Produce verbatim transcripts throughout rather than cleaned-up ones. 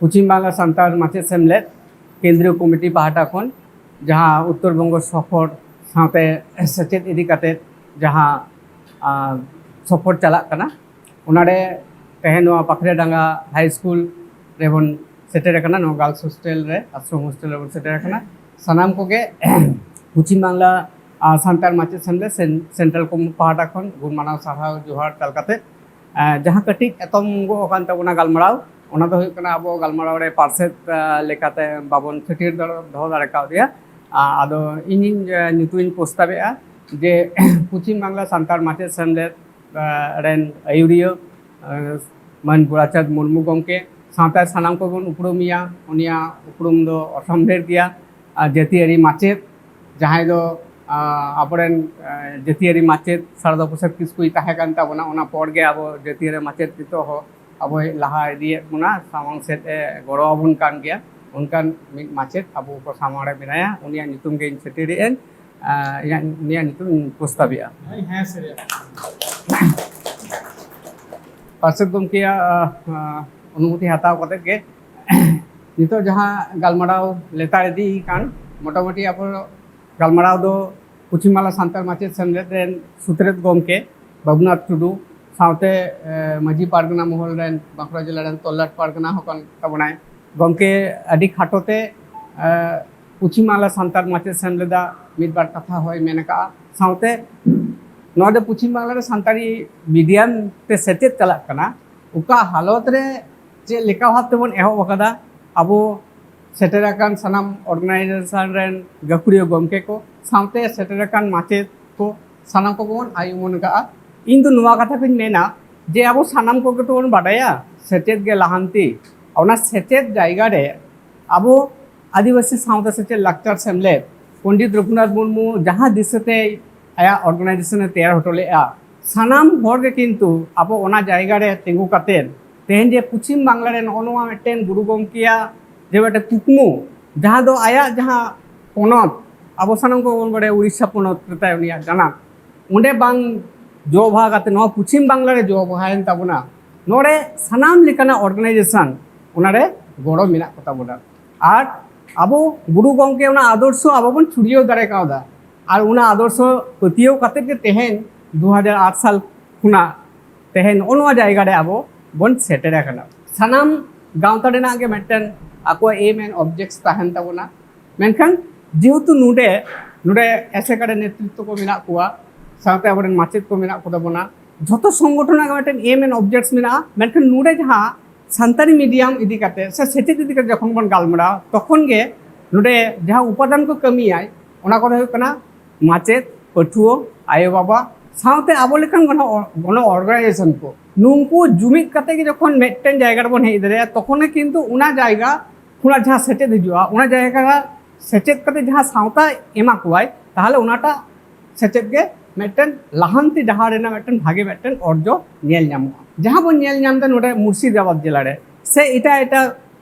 ᱯᱚᱪᱷᱤᱢ ᱵᱟᱝᱞᱟ ᱥᱟᱱᱛᱟᱲ ᱢᱟᱪᱮᱫ ᱥᱮᱢᱞᱮᱫ ᱠᱮᱱᱫᱨᱤᱭᱚ ᱠᱚᱢᱤᱴᱤ ᱯᱟᱦᱴᱟ ᱠᱷᱚᱱ ᱡᱟᱦᱟᱸ ᱩᱛᱛᱚᱨ ᱵᱚᱝᱜᱚ ᱥᱚᱯᱷᱚᱨ ᱥᱟᱶᱛᱮ ᱥᱮᱪᱮᱫ ᱤᱫᱤ ᱠᱟᱛᱮ ᱡᱟᱦᱟᱸ, ᱟᱸ, ᱥᱚᱯᱷᱚᱨ ᱪᱟᱞᱟᱜ ᱠᱟᱱᱟ, ᱚᱱᱟᱨᱮ ᱛᱮᱦᱮᱧ ᱱᱚᱣᱟ ᱯᱟᱠᱷᱨᱮᱰᱟᱸᱜᱟ ᱦᱟᱭ ᱥᱠᱩᱞ ᱨᱮᱵᱚᱱ ᱥᱮᱴᱮᱨ ᱟᱠᱟᱱᱟ, ᱱᱚᱣᱟ ᱜᱟᱨᱞᱥ ᱦᱳᱥᱴᱮᱞ ᱨᱮ, ᱟᱥᱨᱚᱢ ᱦᱳᱥᱴᱮᱞ ᱨᱮᱵᱚᱱ ᱥᱮᱴᱮᱨ ᱟᱠᱟᱱᱟ᱾ ᱥᱟᱱᱟᱢ ᱠᱚᱜᱮ ᱯᱚᱪᱷᱤᱢ ᱵᱟᱝᱞᱟ, ᱟᱸ, ᱥᱟᱱᱛᱟᱲ ᱢᱟᱪᱮᱫ ᱥᱮᱢᱞᱮᱫ ᱥᱮᱱ-, ᱥᱮᱱᱴᱨᱟᱞ ᱠᱚᱢᱤᱴᱤ ᱯᱟᱦᱴᱟ ᱠᱷᱚᱱ ᱜᱩᱱ ᱢᱟᱱᱟᱣ ᱥᱟᱨᱦᱟᱣ ᱡᱚᱦᱟᱨ ᱪᱟᱞ ᱠᱟᱛᱮ, ᱟᱸ, ᱡᱟᱦᱟᱸ ᱠᱟᱹᱴᱤᱡ ᱮᱛᱚᱢ ᱜᱚᱜ ᱟᱠᱟᱱ ᱛᱟᱵᱚᱱᱟ ᱜᱟᱞᱢᱟᱨᱟᱣ, ᱚᱱᱟ ᱫᱚ ᱦᱩᱭᱩᱜ ᱠᱟᱱᱟ ᱟᱵᱚ ᱜᱟᱞᱢᱟᱨᱟᱣ ᱨᱮ ᱯᱟᱨᱥᱮᱛ, ᱟᱸ, ᱞᱮᱠᱟᱛᱮ ᱵᱟᱵᱚᱱ ᱥᱮᱴᱮᱨ ᱫᱟᱲᱮ-, ᱫᱚᱦᱚ ᱫᱟᱲᱮ ᱠᱟᱣᱫᱮᱭᱟ᱾ ᱟᱸ, ᱟᱫᱚ ᱤᱧᱤᱧ, ᱟᱸ, ᱧᱩᱛᱩᱢᱤᱧ ᱯᱨᱚᱥᱛᱟᱵᱮᱜᱼᱟ ᱡᱮ ᱯᱚᱪᱷᱤᱢ ᱵᱟᱝᱞᱟ ᱥᱟᱱᱛᱟᱲ ᱢᱟᱪᱮᱫ ᱥᱮᱢᱞᱮᱫ, ᱟᱸ, ᱨᱮᱱ ᱟᱹᱭᱩᱨᱤᱭᱟᱹ, ᱟᱸ, ᱢᱟᱹᱱ ᱜᱳᱨᱟᱪᱟᱸᱫᱽ ᱢᱩᱨᱢᱩ ᱜᱚᱢᱠᱮ ᱥᱟᱶᱛᱮ ᱥᱟᱱᱟᱢ ᱠᱚᱵᱚᱱ ᱩᱯᱨᱩᱢᱮᱭᱟ᱾ ᱩᱱᱤᱭᱟᱜ ᱩᱯᱨᱩᱢ ᱫᱚ ᱚᱥᱚᱢᱵᱷᱮᱲ ᱜᱮᱭᱟ᱾ ᱟᱨ ᱡᱟᱹᱛᱤᱭᱟᱹᱨᱤ ᱢᱟᱪᱮᱫ, ᱡᱟᱦᱟᱸᱭ ᱫᱚ, ᱟᱸ, ᱟᱵᱚᱨᱮᱱ, ᱟᱸ, ᱡᱟᱹᱛᱤᱭᱟᱹᱨᱤ ᱢᱟᱪᱮᱫ ᱥᱟᱨᱚᱫᱟ ᱯᱨᱚᱥᱟᱫᱽ ᱠᱤᱥᱠᱩᱭ ᱛᱟᱦᱮᱸ ᱠᱟᱱ ᱛᱟᱵᱚᱱᱟ, ᱚᱱᱟ ᱯᱚᱨ ᱜᱮ ᱟᱵᱚ ᱡᱟᱹᱛᱤᱭᱟᱹᱨᱤ ᱢᱟᱪᱮᱫ ᱱᱤᱛᱚᱜ ᱦᱚᱸ ᱟᱵᱚᱭ ᱞᱟᱦᱟ ᱤᱫᱤᱭᱮᱫ ᱵᱚᱱᱟ, ᱥᱟᱢᱟᱝ ᱥᱮᱫ ᱮ ᱜᱚᱲᱚ ᱟᱵᱚᱱ ᱠᱟᱱ ᱜᱮᱭᱟ᱾ ᱚᱱᱠᱟᱱ ᱢᱤᱫ ᱢᱟᱪᱮᱫ ᱟᱵᱚ ᱠᱚ ᱥᱟᱢᱟᱝ ᱨᱮ ᱢᱮᱱᱟᱭᱟ, ᱩᱱᱤᱭᱟᱜ ᱧᱩᱛᱩᱢ ᱜᱮᱧ ᱥᱮᱴᱮᱨᱮᱫᱼᱟᱹᱧ᱾ ᱟᱸ, ᱤᱧᱟᱹᱜ, ᱩᱱᱤᱭᱟᱜ ᱧᱩᱛᱩᱢ ᱤᱧ ᱯᱨᱚᱥᱛᱟᱵᱮᱜᱼᱟ᱾ ᱦᱮᱸ, ᱥᱟᱹᱨᱤ᱾ ᱯᱟᱨᱥᱮᱛ ᱜᱚᱢᱠᱮᱭᱟᱜ, ᱟᱸ, ᱚᱱᱩᱢᱚᱛᱤ ᱦᱟᱛᱟᱣ ᱠᱟᱛᱮ ᱜᱮ ᱱᱤᱛᱚᱜ ᱡᱟᱦᱟᱸ ᱜᱟᱞᱢᱟᱨᱟᱣ ᱞᱮᱛᱟᱲ ᱤᱫᱤ ᱠᱟᱱ, ᱢᱚᱴᱟᱢᱩᱴᱤ ᱟᱵᱚ ᱜᱟᱞᱢᱟᱨᱟᱣ ᱫᱚ ᱯᱚᱪᱷᱤᱢ ᱵᱟᱝᱞᱟ ᱥᱟᱱᱛᱟᱲ ᱢᱟᱪᱮᱫ ᱥᱮᱢᱞᱮᱫ ᱨᱮᱱ ᱥᱩᱛᱨᱮᱛ ᱜᱚᱢᱠᱮ ᱵᱟᱵᱩᱱᱟᱛᱷ ᱴᱩᱰᱩ ᱥᱟᱶᱛᱮ, ᱮ, ᱢᱟᱹᱡᱷᱤ ᱯᱟᱨᱜᱟᱱᱟ ᱢᱚᱦᱚᱞ ᱨᱮᱱ ᱵᱟᱸᱠᱩᱲᱟ ᱡᱮᱞᱟ ᱨᱮᱱ ᱛᱚᱞᱞᱟᱴ ᱯᱟᱨᱜᱟᱱᱟ ᱦᱚᱸ ᱠᱟᱱ ᱛᱟᱵᱚᱱᱟᱭ᱾ ᱜᱚᱢᱠᱮ ᱟᱹᱰᱤ ᱠᱷᱟᱴᱚ ᱛᱮ, ᱮ, ᱯᱚᱪᱷᱤᱢ ᱵᱟᱝᱞᱟ ᱥᱟᱱᱛᱟᱲ ᱢᱟᱪᱮᱫ ᱥᱮᱢᱞᱮᱫᱟᱜ ᱢᱤᱫ ᱵᱟᱨ ᱠᱟᱛᱷᱟ ᱦᱚᱸᱭ ᱢᱮᱱ ᱟᱠᱟᱫᱼᱟ᱾ ᱥᱟᱶᱛᱮ ᱱᱚᱣᱟ ᱫᱚ ᱯᱚᱪᱷᱤᱢ ᱵᱟᱝᱞᱟ ᱨᱮ ᱥᱟᱱᱛᱟᱲᱤ ᱢᱤᱰᱤᱭᱟᱢ ᱛᱮ ᱥᱮᱪᱮᱫ ᱪᱟᱞᱟᱜ ᱠᱟᱱᱟ, ᱚᱠᱟ ᱦᱟᱞᱚᱛ ᱨᱮ ᱪᱮᱫ ᱞᱮᱠᱟ ᱵᱷᱟᱵ ᱛᱮᱵᱚᱱ ᱮᱦᱚᱵ ᱟᱠᱟᱫᱟ, ᱟᱵᱚ ᱥᱮᱴᱮᱨ ᱟᱠᱟᱱ ᱥᱟᱱᱟᱢ ᱚᱨᱜᱟᱱᱟᱭᱡᱮᱥᱚᱱ ᱨᱮᱱ ᱜᱟᱹᱠᱷᱩᱲᱤᱭᱟᱹ ᱜᱚᱢᱠᱮ ᱠᱚ ᱥᱟᱶᱛᱮ ᱥᱮᱴᱮᱨ ᱟᱠᱟᱱ ᱢᱟᱪᱮᱫ ᱠᱚ, ᱥᱟᱱᱟᱢ ᱠᱚᱜᱮ ᱵᱚᱱ ᱟᱭ ᱩᱢᱟᱹᱱ ᱟᱠᱟᱫᱼᱟ᱾ ᱤᱧ ᱫᱚ ᱱᱚᱣᱟ ᱠᱟᱛᱷᱟ ᱠᱚᱧ ᱢᱮᱱᱟ ᱡᱮ ᱟᱵᱚ ᱥᱟᱱᱟᱢ ᱠᱚᱜᱮ ᱛᱚᱵᱚᱱ ᱵᱟᱰᱟᱭᱟ ᱥᱮᱪᱮᱫ ᱜᱮ ᱞᱟᱦᱟᱱᱛᱤ᱾ ᱚᱱᱟ ᱥᱮᱪᱮᱫ ᱡᱟᱭᱜᱟ ᱨᱮ ᱟᱵᱚ ᱟᱹᱫᱤᱵᱟᱹᱥᱤ ᱥᱟᱶᱛᱟ ᱥᱮᱪᱮᱫ ᱞᱟᱠᱪᱟᱨ ᱥᱮᱢᱞᱮᱫ ᱯᱚᱱᱰᱤᱛ ᱨᱚᱜᱷᱩᱱᱟᱛᱷ ᱢᱩᱨᱢᱩ ᱡᱟᱦᱟᱸ ᱫᱤᱥᱟᱹᱛᱮ ᱟᱭᱟᱜ ᱚᱨᱜᱟᱱᱟᱭᱡᱮᱥᱚᱱ ᱮ ᱛᱮᱭᱟᱨ ᱦᱚᱴᱚ ᱞᱮᱫᱼᱟ, ᱥᱟᱱᱟᱢ ᱦᱚᱲ ᱜᱮ ᱠᱤᱱᱛᱩ ᱟᱵᱚ ᱚᱱᱟ ᱡᱟᱭᱜᱟ ᱨᱮ ᱛᱤᱸᱜᱩ ᱠᱟᱛᱮᱫ ᱛᱮᱦᱮᱧ ᱡᱮ ᱯᱚᱪᱷᱤᱢ ᱵᱟᱝᱞᱟ ᱨᱮ ᱱᱚᱜᱼᱚ ᱱᱚᱣᱟ ᱢᱤᱫᱴᱮᱱ ᱜᱩᱨᱩ ᱜᱚᱢᱠᱮᱭᱟᱜ ᱡᱮ ᱢᱤᱫᱴᱮᱱ ᱠᱩᱠᱢᱩ, ᱡᱟᱦᱟᱸ ᱫᱚ ᱟᱭᱟᱜ ᱡᱟᱦᱟᱸ ᱯᱚᱱᱚᱛ, ᱟᱵᱚ ᱥᱟᱱᱟᱢ ᱠᱚᱵᱚᱱ ᱵᱟᱲᱟᱭᱟ ᱩᱲᱤᱥᱥᱟ ᱯᱚᱱᱚᱛ ᱨᱮ ᱛᱟᱭ ᱩᱱᱤᱭᱟᱜ ᱡᱟᱱᱟᱢ, ᱚᱸᱰᱮ ᱵᱟᱝ ᱡᱚ ᱵᱟᱦᱟ ᱠᱟᱛᱮ ᱱᱚᱣᱟ ᱯᱚᱪᱷᱤᱢ ᱵᱟᱝᱞᱟ ᱨᱮ ᱡᱚ ᱵᱟᱦᱟᱭᱮᱱ ᱛᱟᱵᱚᱱᱟ᱾ ᱱᱚᱰᱮ ᱥᱟᱱᱟᱢ ᱞᱮᱠᱟᱱᱟᱜ ᱚᱨᱜᱟᱱᱟᱭᱡᱮᱥᱚᱱ ᱚᱱᱟᱨᱮ ᱜᱚᱲᱚ ᱢᱮᱱᱟᱜ ᱠᱚᱛᱟ ᱵᱚᱱᱟ᱾ ᱟᱨ ᱟᱵᱚ ᱜᱩᱨᱩ ᱜᱚᱢᱠᱮ ᱚᱱᱟ ᱟᱫᱚᱨᱥᱚ ᱟᱵᱚ ᱵᱚᱱ ᱪᱷᱩᱲᱭᱟᱹᱣ ᱫᱟᱲᱮ ᱠᱟᱣᱫᱟ᱾ ᱟᱨ ᱚᱱᱟ ᱟᱫᱚᱨᱥᱚ ᱯᱟᱹᱛᱭᱟᱹᱣ ᱠᱟᱛᱮᱫ ᱜᱮ ᱛᱮᱦᱮᱧ ᱫᱩ ᱦᱟᱡᱟᱨ ᱟᱴ ᱥᱟᱞ ᱠᱷᱚᱱᱟᱜ ᱛᱮᱦᱮᱧ ᱱᱚᱜᱼᱚ ᱱᱚᱣᱟ ᱡᱟᱭᱜᱟ ᱨᱮ ᱟᱵᱚ ᱵᱚᱱ ᱥᱮᱴᱮᱨ ᱟᱠᱟᱱᱟ᱾ ᱥᱟᱱᱟᱢ ᱜᱟᱶᱛᱟ ᱨᱮᱱᱟᱜ ᱜᱮ ᱢᱤᱫᱴᱮᱱ ᱟᱠᱚᱣᱟᱜ aim and objects ᱛᱟᱦᱮᱱ ᱛᱟᱵᱚᱱᱟ᱾ ᱢᱮᱱᱠᱷᱟᱱ ᱡᱮᱦᱮᱛᱩ ᱱᱚᱰᱮ, ᱱᱚᱰᱮ ᱮᱥᱮᱠᱟ ᱨᱮ ᱱᱮᱛᱨᱤᱛᱛᱚ ᱠᱚ ᱢᱮᱱᱟᱜ ᱠᱚᱣᱟ, ᱥᱟᱶᱛᱮ ᱟᱵᱚᱨᱮᱱ ᱢᱟᱪᱮᱫ ᱠᱚ ᱢᱮᱱᱟᱜ ᱠᱚᱛᱟ ᱵᱚᱱᱟ, ᱡᱷᱚᱛᱚ ᱥᱚᱝᱜᱚᱴᱷᱚᱱ ᱨᱮᱱᱟᱜ ᱜᱮ ᱢᱤᱫᱴᱮᱱ aim and objects ᱢᱮᱱᱟᱜᱼᱟ᱾ ᱢᱮᱱᱠᱷᱟᱱ ᱱᱚᱰᱮ ᱡᱟᱦᱟᱸ ᱥᱟᱱᱛᱟᱲᱤ medium ᱤᱫᱤ ᱠᱟᱛᱮ ᱥᱮ ᱥᱮᱪᱮᱫ ᱤᱫᱤ ᱠᱟᱛᱮ ᱡᱚᱠᱷᱚᱱ ᱵᱚᱱ ᱜᱟᱞᱢᱟᱨᱟᱣᱟ, ᱛᱚᱠᱷᱚᱱ ᱜᱮ ᱱᱚᱰᱮ ᱡᱟᱦᱟᱸ ᱩᱯᱟᱫᱟᱱ ᱠᱚ ᱠᱟᱹᱢᱤᱭᱟᱭ, ᱚᱱᱟ ᱠᱚᱫᱚ ᱦᱩᱭᱩᱜ ᱠᱟᱱᱟ ᱢᱟᱪᱮᱫ, ᱯᱟᱹᱴᱷᱩᱣᱟᱹ, ᱟᱭᱳᱼᱵᱟᱵᱟ, ᱥᱟᱶᱛᱮ ᱟᱵᱚ ᱞᱮᱠᱟᱱ ᱜᱚᱱᱚ, ᱜᱚᱱᱚ organization ᱠᱚ, ᱱᱩᱝᱠᱩ ᱡᱩᱢᱤᱫ ᱠᱟᱛᱮ ᱜᱮ ᱡᱚᱠᱷᱚᱱ ᱢᱤᱫᱴᱮᱱ ᱡᱟᱭᱜᱟ ᱨᱮᱵᱚᱱ ᱦᱮᱡ ᱫᱟᱲᱮᱭᱟᱜᱼᱟ, ᱛᱚᱠᱷᱚᱱ ᱜᱮ ᱠᱤᱱᱛᱩ ᱚᱱᱟ ᱡᱟᱭᱜᱟ ᱠᱷᱚᱱᱟᱜ ᱡᱟᱦᱟᱸ ᱥᱮᱪᱮᱫ ᱦᱤᱡᱩᱜᱼᱟ, ᱚᱱᱟ ᱡᱟᱭᱜᱟ ᱥᱮᱪᱮᱫ ᱠᱟᱛᱮ ᱡᱟᱦᱟᱸ ᱥᱟᱶᱛᱟ ᱮᱢᱟ ᱠᱚᱣᱟᱭ, ᱛᱟᱦᱚᱞᱮ ᱚᱱᱟᱴᱟᱜ ᱥᱮᱪᱮᱫ ᱜᱮ ᱢᱤᱫᱴᱮᱱ ᱞᱟᱦᱟᱱᱛᱤ ᱰᱟᱦᱟᱨ ᱨᱮᱱᱟᱜ ᱢᱤᱫᱴᱮᱱ ᱵᱷᱟᱜᱮ ᱢᱤᱫᱴᱮᱱ ᱚᱨᱡᱚ ᱧᱮᱞ ᱧᱟᱢᱚᱜᱼᱟ᱾ ᱡᱟᱦᱟᱸ ᱵᱚᱱ ᱧᱮᱞ ᱧᱟᱢ ᱮᱫᱟ ᱱᱚᱰᱮ ᱢᱩᱨᱥᱤᱫᱟᱵᱟᱫᱽ ᱡᱮᱞᱟ ᱨᱮ ᱥᱮ ᱮᱴᱟᱜ ᱮᱴᱟᱜ